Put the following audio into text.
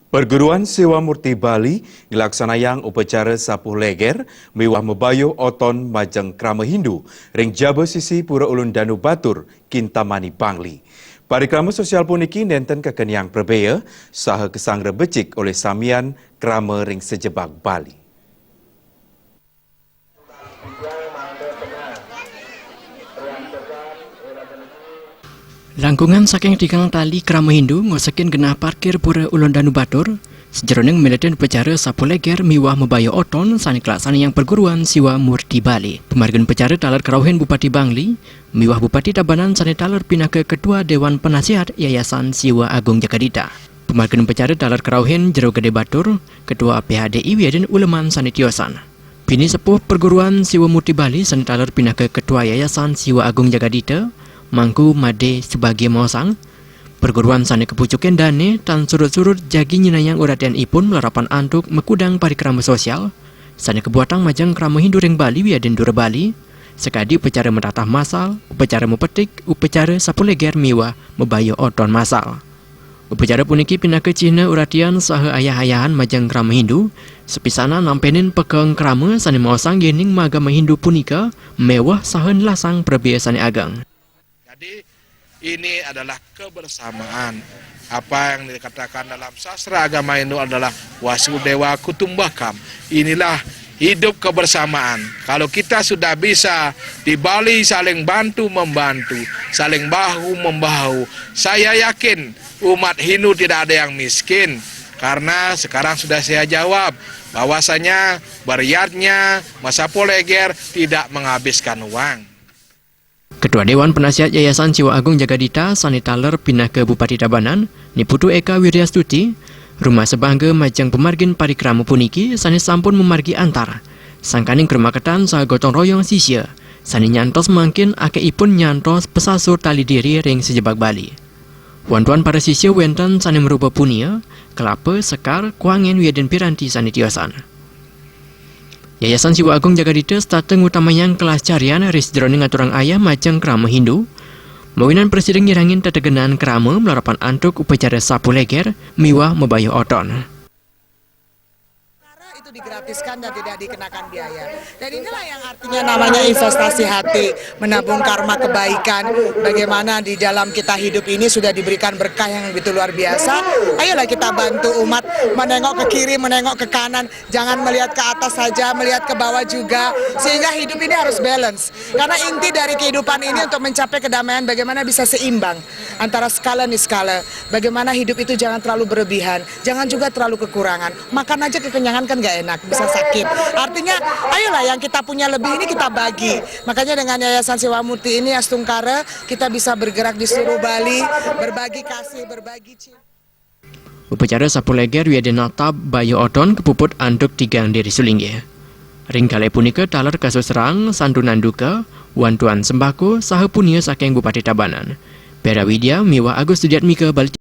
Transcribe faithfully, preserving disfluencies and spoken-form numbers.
Perguruan Siwa Murti Bali nglaksanayang upacara sapuh leger miwah mabayuh oton majeng krama Hindu ring jaba sisi Pura Ulun Danu Batur, Kintamani, Bangli. Parikrama sosial puniki nenten kakeniang prabea saha kasangra becik olih samian krama ring sajebag Bali. Langkungan saking tigang tali krama Hindu ngosekin genah parkir Pura Ulun Danu Batur, sajeroning miletin upacara sapuh leger miwah mabayuh oton sane kalaksanayang perguruan Siwa Murti Bali. Pamargin upacara taler karauhin Bupati Bangli miwah Bupati Tabanan sane taler pinaka Ketua Dewan Penasihat Yayasan Siwa Agung Jagadita. Pamargin upacara taler karauhin Jero Gede Batur, Ketua P H D I wiadin uleman sane tiosan. Bini sepuh perguruan Siwa Murti Bali sane taler pinaka Ketua Yayasan Siwa Agung Jagadita, Mangku Made Subagia maosang, perguruan sane kapucukin dane tan surud-surud jagi nyinayang uratian ipun malarapan antuk makudang parikrama sosial sane kabuatang majeng krama Hindu ring Bali wiadin dura Bali, sakadi upacara matatah masal, upacara mapetik, upacara sapuh leger miwah mabayuh oton masal. Upacara puniki pinaka cihna uratian saha ayah-ayahan majeng krama Hindu, sapisanan nampenin pekeng krama sane maosang yening magama Hindu punika meweh saha nelasang prabea sane ageng. Jadi, ini adalah kebersamaan. Apa yang dikatakan dalam sastra agama Hindu adalah Wasudewa Kutumbakam. Inilah hidup kebersamaan. Kalau kita sudah bisa di Bali saling bantu membantu, saling bahu membahu, saya yakin umat Hindu tidak ada yang miskin. Karena sekarang sudah saya jawab bahwasanya bariatnya masapuh leger tidak menghabiskan uang. Ketua Dewan Penasihat Yayasan Siwa Agung Jagadita sane taler pinaka Bupati Tabanan, Ni Putu Eka Wiryastuti, rumasa bangga majeng pamargin parikrama puniki sane sampun mamargi antar sangkaning krumaketan saha gotong royong sisia sane nyantos mangkin akehipun nyantos pasasur tali diri ring sajebag Bali. Wantah para sisia wenten sane marupa punia, kelapa, sekar, kuangen wiadin piranti sane tiosan. Yayasan Siwa Agung Jagadita setata ngutamayang kelestarian ring sajeroning ngaturang ayah majeng krama Hindu, mawinan prasida ngirangin tetegenan krama malarapan antuk upacara sapuh leger miwah mabayuh oton. Itu digratiskan dan tidak dikenakan biaya. Dan inilah yang artinya namanya investasi hati, menabung karma kebaikan. Bagaimana di dalam kita hidup ini sudah diberikan berkah yang begitu luar biasa. Ayolah kita bantu umat menengok ke kiri, menengok ke kanan. Jangan melihat ke atas saja, melihat ke bawah juga. Sehingga hidup ini harus balance. Karena inti dari kehidupan ini untuk mencapai kedamaian bagaimana bisa seimbang antara skala niskala. Bagaimana hidup itu jangan terlalu berlebihan, jangan juga terlalu kekurangan. Makan aja kekenyangan kan nggak enak, bisa sakit. Artinya, ayolah yang kita punya lebih ini kita bagi. Makanya dengan Yayasan Siwa Murti ini, Astungkara, kita bisa bergerak di seluruh Bali, berbagi kasih, berbagi cinta. Upacara sapuh leger wiadin natab bayuh oton kapuput antuk tigang diri sulinggih. Ring kalih punika taler kasusrang santunan duka, wantuan sembako, saha punia saking Bupati Tabanan. Pera Widya miwah Agus Sudiatmika Bali.